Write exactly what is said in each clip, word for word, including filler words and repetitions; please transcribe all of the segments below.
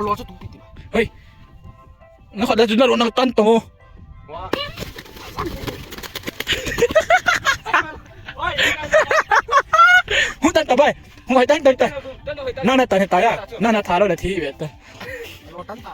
Lo chu tung pi ti. Hei. Na khat da chu na lo nang tan to. Hung tan ta bai. Hung hai tan tan ta. Na na tan ta ya. Na na tha lo la thi ve ta. Lo tan ta.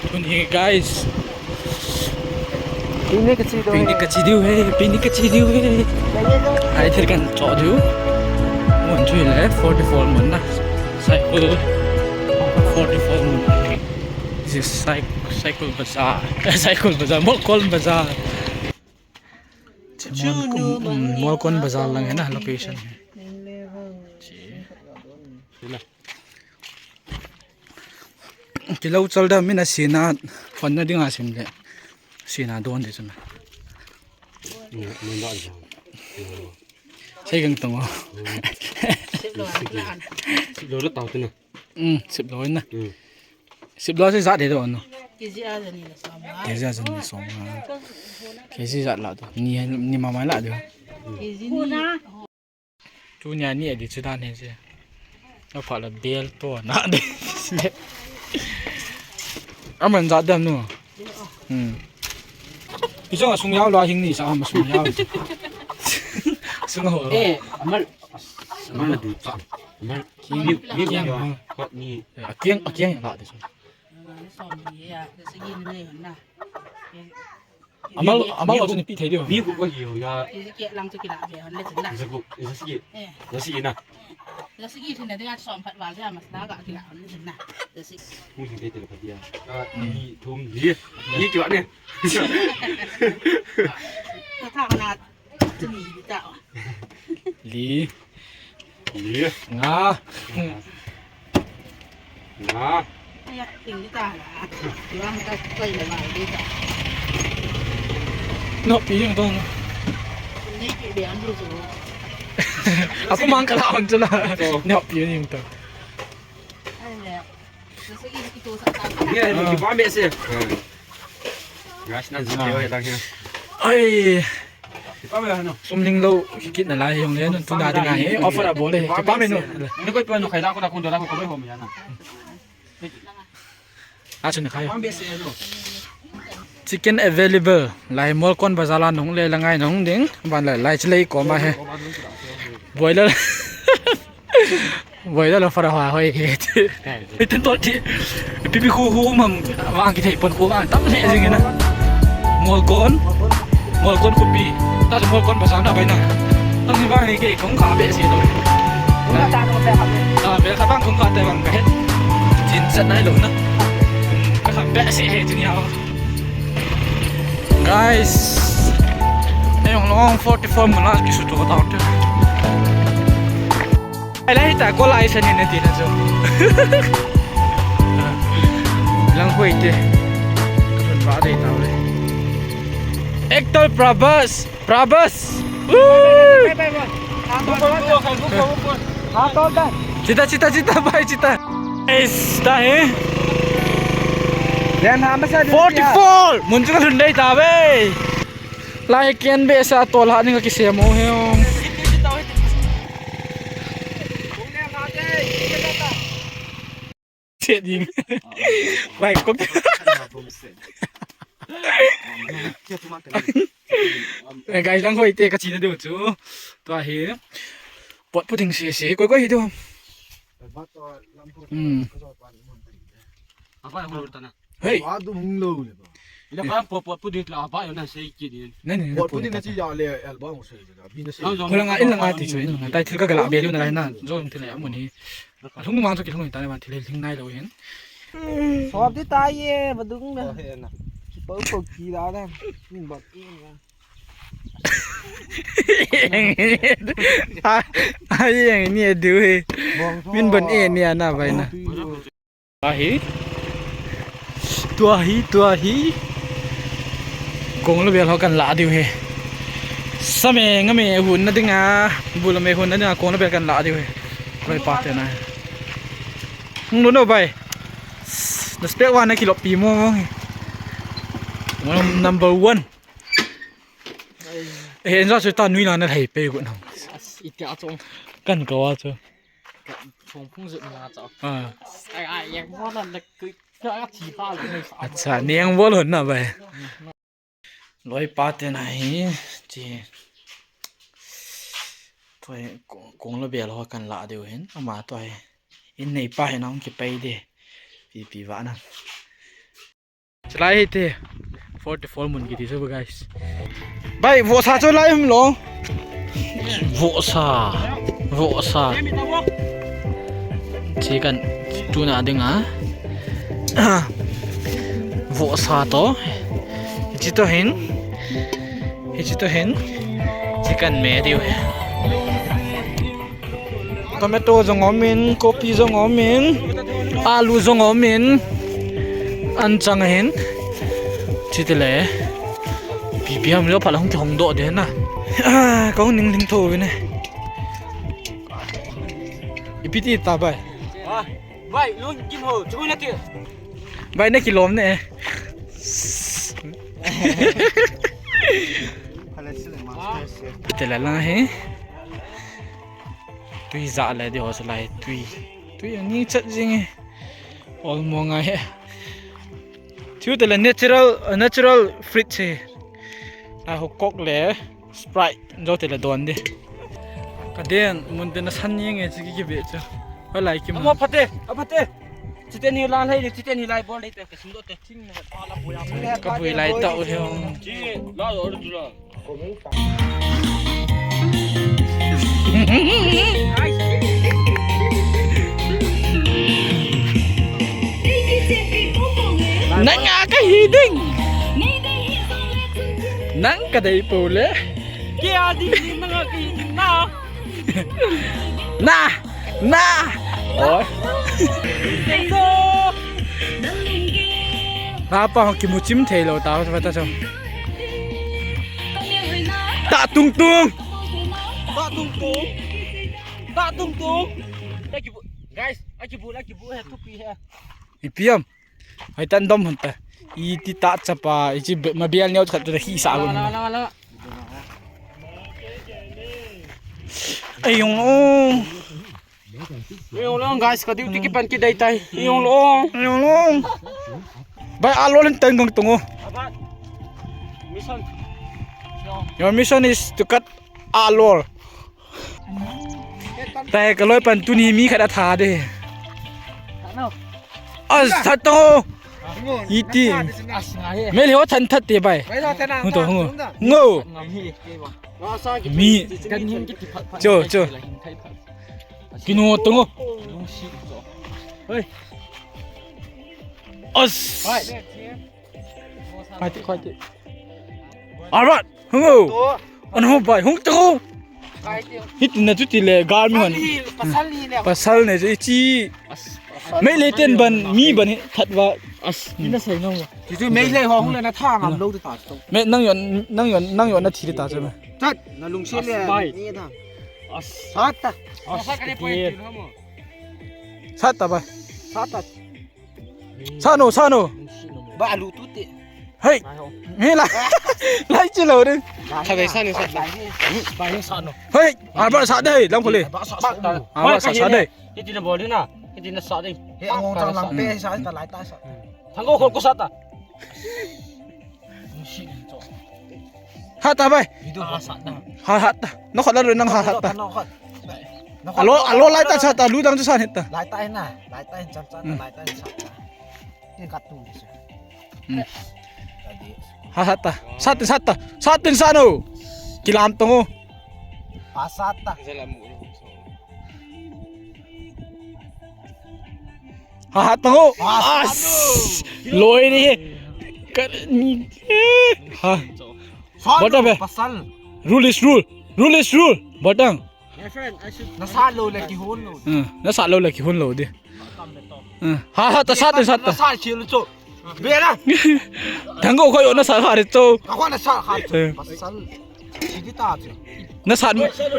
Tuni guys. Picnic kachi diu. Picnic kachi diu he, picnic kachi diu he. Ai thil kan cho diu. Mun chu le forty-four mun na. Saikul forty-four mun. This is Saik-, Saikul Bazaar. Saikul Bazaar, Molkon Bazaar. Molkon, mm, Molkon Bazaar lang he na location he. Kilo chal da mina sina, hon na dinga sin le. Sina don de chun. Sei gang tong o. Lo la tau tu na. Um, sip lo na. Sip lo se za de do no. Kg a za ni le som. Kg a za ni le som. Kg za la do. Ni, ni mama la do. Kg ni. Tunia ni adi chu dan he che. Apha la bel to na de. Aman za dam no. Hmm. Isong asung yao lo hing ni sa am asung yao. Sung ho. Eh, amal. Amal du cha. Amal. King, king, king. Kot ni. Akiang, akiang la de. Som ni ya, sigi ni na. Amal, amal lo chu ni pi thei diu. Mi ku ko hiu ya. Kg lang chu kila ve hon le chin na. Za ku, za sigi. Eh. Za sigi na. Za sigi chin na dinga som phat val ja mas na ga kila hon le chin na. Za sigi. Ku hi te te ka dia. Ka ni thum ni. Ni kyo ne. Ka tha na. Chu ni ta. Li. Li. Nga. Nga. Aya, ting di ta la. Di ba mo ta koi la ma di ta. No, pi yung to, no. Ni pi be an du su. Apo mang kala on chula. Oh. No, pi yung to. Ay, le. Sa sa ki sa. Ni, ni ki ba me se. Guys, na zin ke oi lang ya. Ai. Sum ling lou, kikit na lai hong le, nun tuna dinga hi, offer a bol le, kipa me nu. Ni koi pa nu khai la ko la kun do la ko ko hom ya na. A chun khai. Chicken available. Lai Molkon Bazaar la nong le la ngai nong ding, ban lai lai chilei ko ma he. Boiler. Boiler lo fara hoi he. Itin to ti. Pipi khu khu mang vang kithei pon khu vang tam he jing na. Molkon. Molkon khu pi. Ta Molkon Bazaar na bai na. Tam ni vang ni ke kong ka be si to. Ah, be ka bang kong ka te bang ka he. Jin sat nai lo na. Ka ka be si he jing ya. Guys. Ayong long forty-four mun la kisuto ta te. Ai lai ta ko lai sa ni na ti na jo. Lang hoi te. Kun ba dei ta le. Actor Prabhas, Prabhas. Woo! Chita, chita, chita, bhai, chita. Guys, ta he. Forty-four. Mun chu ka lhun dei ta ve. Lai ken be sa tol ha ning ka kisem u he. Che ding. Vai ko. Eh, guys, lang hoi te ka china deu chu. Tua hi. Pot pu ding si si. Koi koi hi tu. Hmm. Apa yang hulu tanah? Hei. Adu hung lo le ba. Ila kan pot pot pu ding la apa yang na sei ki din. Nani, nani, pot pu ding na chi ya le el ba hung sei ga. Bi na sei. Ko la nga, in la nga ti chu, in la nga. Tai thil ka gala be lu na lai na. Jo thil ya mun hi. Alhung mang chu kilhung ta le ban thil hing nai lo hin. Sop di ta ye, ba dung na. Ki po po ki la na. Min ba. Ai, ai, ni a diu he. Min bon e ni a na vai na. Tua hi. Tua hi, tua hi. Kong lo bel ho kan la diu he. Sa me nga me hun na dinga. Bul me hun na dinga kong lo bel kan la diu he. Loi pa te na. Hung lo no bai. The spec one na kilop pi mo mo he. Number one. Eh, enjoy chu ta nui la na thei pe gu na. As, itia chong. Kan ko a chu. Thong phung zut na cha. Ah. Ai, ai, yang mo na le kui. Ka thi ha le nei sa. Acha, niang bol hon na bai. Loi pa te na hi, chi. Toi kong, kong lo bel ho kan la deu hin, ama toi. In nei pa hin ang ki pai de. Pi pi va na. Chulai hi te. Forty four mun kiti chu, guys. Bai, vohsa chu lai hum lo. Vohsa. Vohsa. Chi kan tuna ding a. Vohsa to. Hichi to hin. Hichi to hin. Chi kan me diu. Tomato jong om in, kopi jong om in, alu jong om in, an chang hin. Chutile. Pi pi ham lo phala hung kihong doh de na. Ah, ka hung ning ling tho ve ne. Ipi ti ta bai. Ah, bai, lung kim ho, chu na ti. Bai na kilom ne. Phala sila master chef. Pi te la lang he. Tui ja le di ho sa lai tui. Tui ani chat jing e. Ol mo ngai he. Chu te la natural, natural fruit che. A ho Coke le Sprite jo te la don di. Ka den mun te na san ni nge chi ki ki be chu. Ho lai ki mo. Amo phate, a phate. Chiten hi la lai, chiten hi lai bol lai te. Ka bui lai tau hi hong. Nang a ka hi ding. Nang ka dei po le. Kia ding nang a ka hi ding na. Na! Na! Oi. Lapa hong kimu chim thei lo ta, ta, ta, ta. Ta tung tung. Ta tung tung. Ta tung tung. Guys, akibu, akibu he, thupi he. Ipi ham. Hai tan dom hon ta. Iti ta chapa, ichi be-, ma bial neo khat ta hi sa hon. La, la, la, la. Ai yong lo. Ai yong lo, guys, ka duty kipan kidei tai. Ai yong lo. Ai yong lo. Bai, a lo len tang gang tungo. Mission. Your mission is to cut a lo. Tai ka loi pan tuni mi khat a tha de. As that to. Iti. Mel ho than that te bai. Hung to hung. Ngo. Mi. Cho, cho. Kino to ngo. As. Khati, khati. Alright, hung o. Ano bai, hung to. Hiti na chuti le, gar mi hon. Pasal ni le. Pasal ne, ichi. Mei le ten ban, mi ban hi, that va. As, ni na sei no. Chu chu mei le ho hung le na tha ngam lo ta chu. Me nang yon, nang yon, nang yon na thi ta chu me. Chat, na lungset le. Ni na. As. Sat ta. As. Sat ta bai. Sat ta. Sano, sano. Ba alu tu te. Hei. Hei la. Lai chi lo de. Kha be sano sat la. Ba ni sano. Hei, arbar sa de, lang khole. Ba sa sa. Arbar sa sa de. Hiti na bol na. Hiti na sa de. He ang chang lang pe sa ta lai ta sa. Thang ko ko sa ta. Hat ta bai. Video ha sat na. Ha hat ta. Na khat la ro nang ha hat ta. Alo, alo lai ta sat ta, lu dang chu sat het ta. Lai ta na. Lai ta cham cham lai ta sat ta. Ni ka tu ni se. Hmm. Ha hat ta. Sat ta, sat ta. Sat tin sano. Kilam tongo. Ha sat ta. Ha hat tongo. As. Loi ni. Ka ni. Ha. Sat. Bata be. Pasal. Rule is rule. Rule is rule. Batang. My friend, I should. Na sat lo le kihon lo. Hmm. Na sat lo le kihon lo di. Hmm. Ha ha ta sat ta sat ta. Na sat chi lo cho. Be na. Thang ko khoi na sat ha re cho. Ka ko na sat ha cho. Hmm. Pasal. Chi di ta cho. Na sat,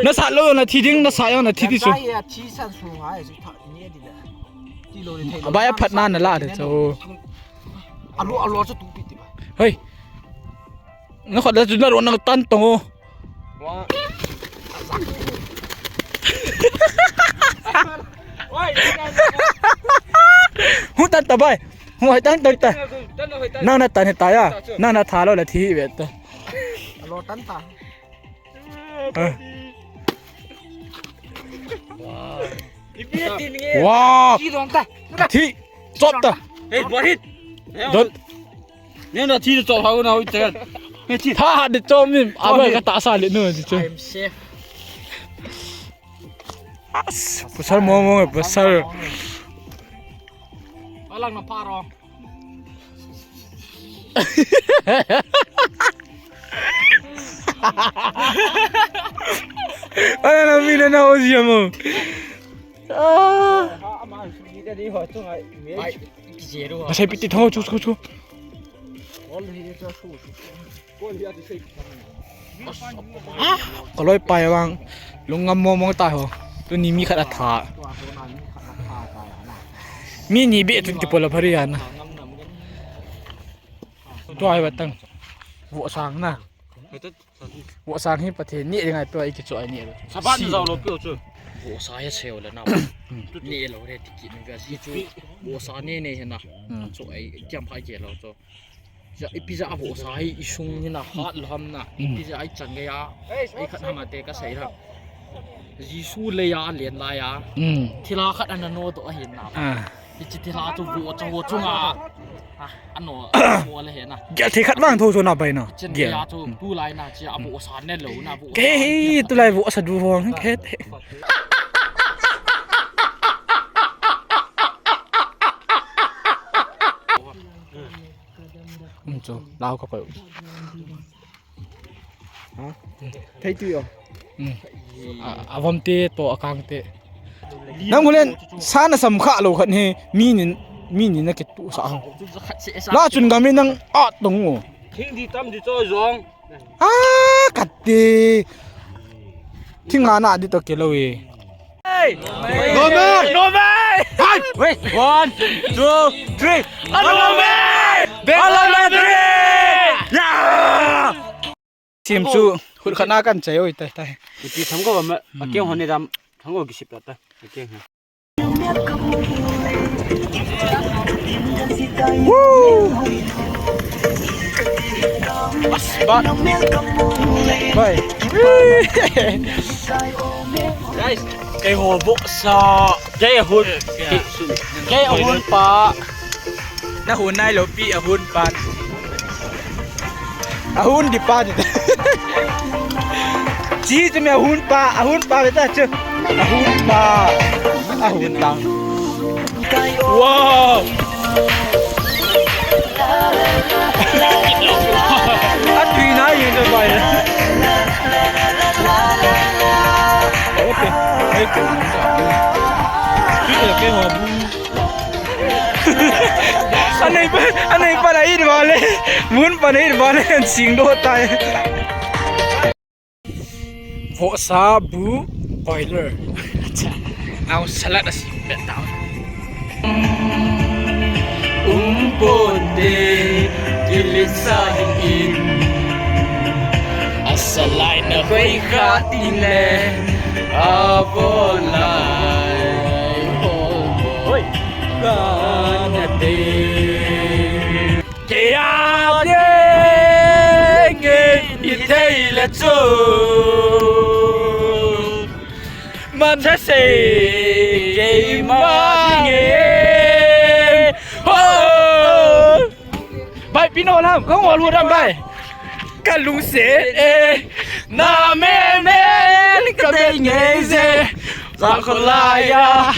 na sat lo na thi ding, na sat yo na thi di cho. Ka ya chi san su ha ya chi ta ni di le. Ti lo ni thei lo. Ba ya phat na na la de cho. Alo, alo cho tu pi ti ba. Hei. Na khat la chu na ro na tan tongo. Wa. Hung tan ta bai. Hung hai tan tan ta. Nang na tan he ta ya. Nang na tha lou le thi hi ve ta. Lo tan ta. Ah. Ipi tin nge. Wow. Thi dong ta. Thi. Chop ta. Hey, buat hit. Don. Nang na thi chop hau na hoi te. Hey, thi. Tha ha de chop min. Abai ka ta sa le nu ji chu. I'm safe. As, pasal mo mo, pasal. Alang na paro. Ay, na mina na o siya mo. Ah. Kasi piti tho, chus, chus, chus. Ka loi pai vang, lungngam mo mo ta ho. Tuni mi khat a tha. Mi ni be tun ti pola phari ana. Tua ai batang. Vo sang na. Vo sang hi Pathen ni ngai pe ai ki chu ai ni. Saban zau lo pe chu. Vo sa he seu le na. Ni lo re ti ki ni ga si chu. Vo sa ne ne he na. Chu ai kiam phai ke lo chu. Ja, ipi ja vo sa hi isung ni na hat lo ham na. Ipi ja ai chan ge ya. Ai khat ham te ka sai ra. Jesu le ya len la ya. Thila khat ana no to a hin na. Hichi thila chu vo cha ho chunga. Ah, ano, mo le he na. Gel thei khat vang tho chu na bai na. Chen ya chu tu lai na chi a vo sa ne lo na vo. Ke hi tu lai vo sa du ho ke. Um chu, lau ka pa. Ha? Thei tui o. Hmm. A, avom te to akang te. Nang hulen sana sam kha lo khat he mi nin mi nin na ke tu sa hang. La chun gam in nang a tong o. Thing di tam di cho jong. A kat te. Thing ana di to ke lo e. Hey! No man! No man! Hey! Wait! One, two, three! Hello man! Hello man! Yeah! Sim chu khut khat na kan chai oi tai tai. Ti tham ko ba ma, a keng hon ni dam, tham ko ki sip ta ta. A keng ha. Woo! Bas, bas. Bye. Guys, kei ho vo sa, kei hun, kei hun pa. Na hun nai lo pi a hun pa. A hun di pa di. Chi chu mi a hun pa, a hun pa ve ta chu. A hun pa. A hun ta. Wow. A tui na yin da bai. Okay. Hey, ko. Ki ke ho bu. Anei pa, anei pa na it vale. Mun pa na it vale, an sing do tai. Vo sa bu boiler. Now salad as bet down. Um ponte, kilit sa in. Asalai na koi khatin le. Abolai. Hoi. Kanate. Kei a ding, kei ni thei le chu. Man tha sei, kei ma nge. Ho! Bai, pino lam, kong ol hu dam bai. Ka lungset e, na me me, ka dei ngei je. Za kholai a,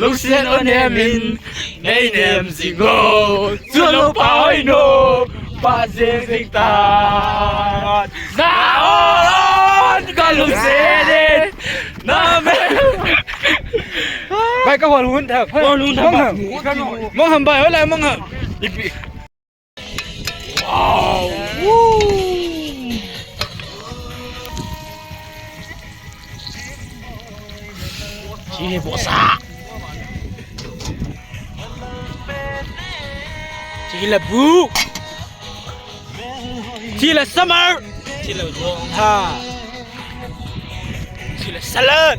lungset o nem in, nei nem jing o. Chu lo pa oi no, pa jing jing ta. Na on, ka lungset e, na me. Bai ka hol hun tha. Hol hun tha. Mong ham. Mong ham bai, hola mong ham. Ipi. Wow! Woo! Chile bosa. Chile bu. Chile summer. Chile ha. Chile salad.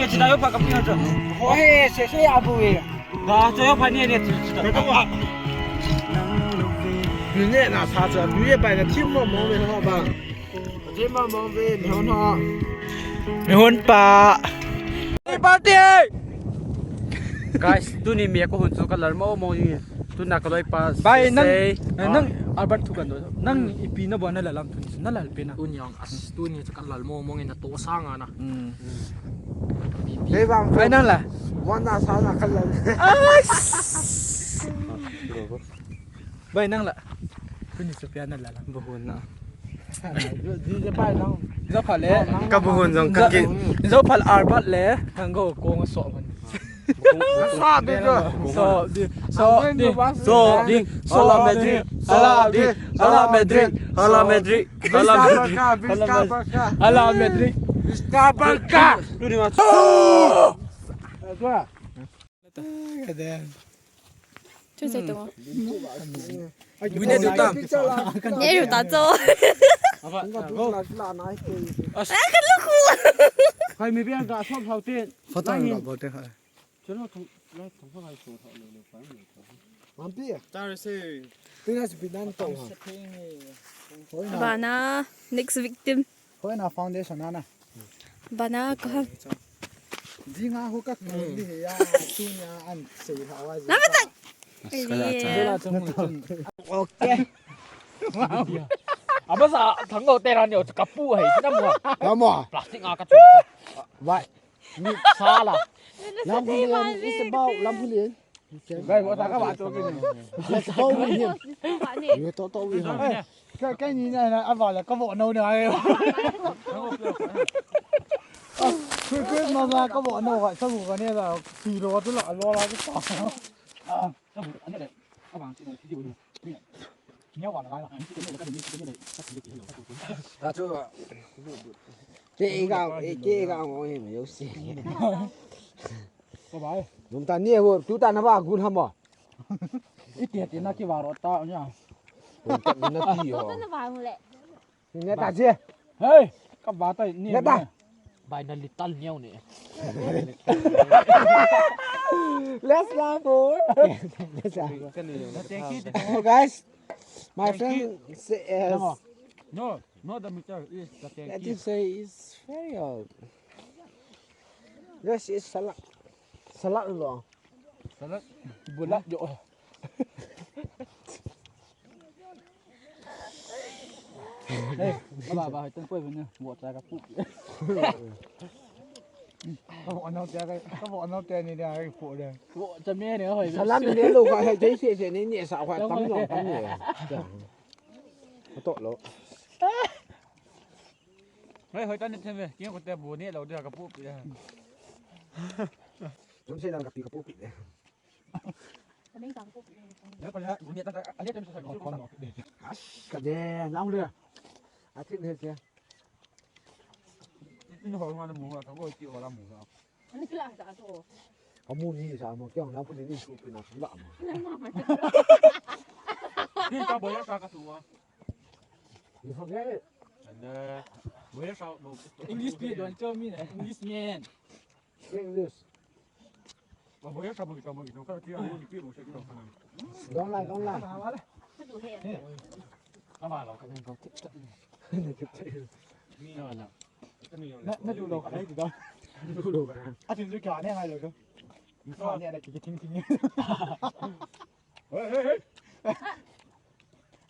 Ni chida yo pa ka pi na cho. Ho he, se se abu e. Ba cho yo pa ni ni chida. Ni ne na sa cha, ni ye pa na thim mo mo me ho ba. Thim mo mo ve me ho no. Mi hon pa. Party! Guys, tuni mi ko hun chu ka lal mo mo ni. Tuna ka loi pa. Bai, nang, sei. Nang, Albert thu kan do. Nang ipi na bo na lalam tuni, na lal pe na. Tuni ang as, tuni chu ka lal mo mo nge na to sanga na. Hmm. Dei bang. Bai nang la. Wan na sa na ka lal. Ai! Bai nang la. Tuni chu pia na lalam. Bo hun na. Di je bai nang. Zo pha le. Ka bu hun jong ka ki. Zo pha Albert le. Nang go ko nga so man. Sa de jo. So di. So di. So di. Ala Madrid. Ala Madrid. Ala Madrid. Ala Madrid. Ala Madrid. Ala Madrid. Vista Barca. Lu ni ma. Chu sei to. Win e du tam. Ni ru ta cho. Aba. Ai, ka lu khu. Hai, mi biang ka sop hau te. Photo ni ka bote hai. Chalo thong, lai thong hai so thong le le pa ni. Mampi. Tar se. Pina si pinan to ha. Bana, next victim. Hoi na foundation na na. Bana ko ha. Dinga ho ka ko ni he ya, tu nya an sei ha wa. Na ba ta. Okay. Aba sa thang lo te ran yo ka pu hai na mo. Na mo. Plastic a ka chu. Wai. Ni sala. Lampulian is about Lampulian. Gai, bo ta ka ba to ni. Let's go with him. You talk, talk with him. Ka, ka ni na na aba la ka bo no na ai. Ku ku ma ma ka bo no ka sa ku ka ne la si lo tu la lo la ka. Ka chu. Ke ga, ke ga ngo he me yo si. Ko bai. Nung ta ni ho, tu ta na ba gun ha mo. Iti ati na ki ba ro ta nya. Nung ta ni na ti ho. Ko na ba mu le. Ni ta je. Hey, ka ba ta ni. Ni ta. Bai na lital niau ni. Let's laugh, boy. Let's laugh. Thank you. Oh, guys, my friend say yes. No, no, the meter is the tank. That is say it's very old. This is salad. Salad lo. Salad. Bulat jo. Hey, ba ba, ba, tan koi bana, bo ta ka pu. Ka bo no ta ka, ka bo no ta ni da ka pu de. Bo ta me ne hoi. Salam ne lo ka he, jai se se ni ni sa ka tam lo tam ni. Ka to lo. Hoi, hoi, tan ni them ve, ki ko te bo ni lo de ka pu pi de. Tum se dan ka pi ka pu pi de. Ka de, nang le. A thik le se. Ni ho ma mu ka ko ti ho la mu. Ani kila sa to. Ka mu ni sa mo, kya na pu ni su pi na su la mo. Ni ka bo ya sa ka tu wa. You forget it. And uh, bo ya sa mo. English please don't tell me. English man. English. Don't lie, don't lie. Na, na du lo ka nai du da. A tin du ka ne ngai lo ka. Ka ne na ki ting ting. Hey, hey, hey.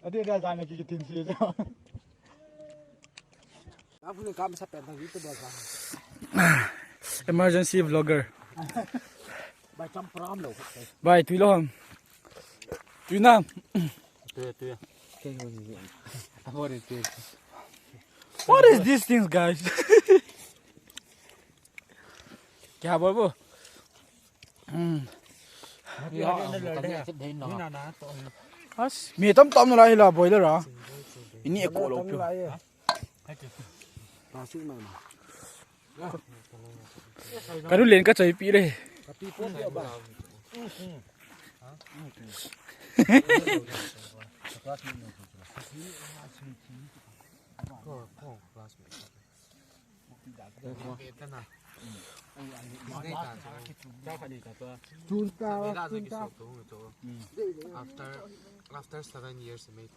Ati da sa na ki ting ting. Emergency vlogger. Bai, tui lo ham. Tuna. What is this thing, guys? Kya bol bo? Hmm. As, mi tam tam na lai la boiler a. Ini eko lo pyo. Kanu len ka chai pi le. After, after seven years, maybe.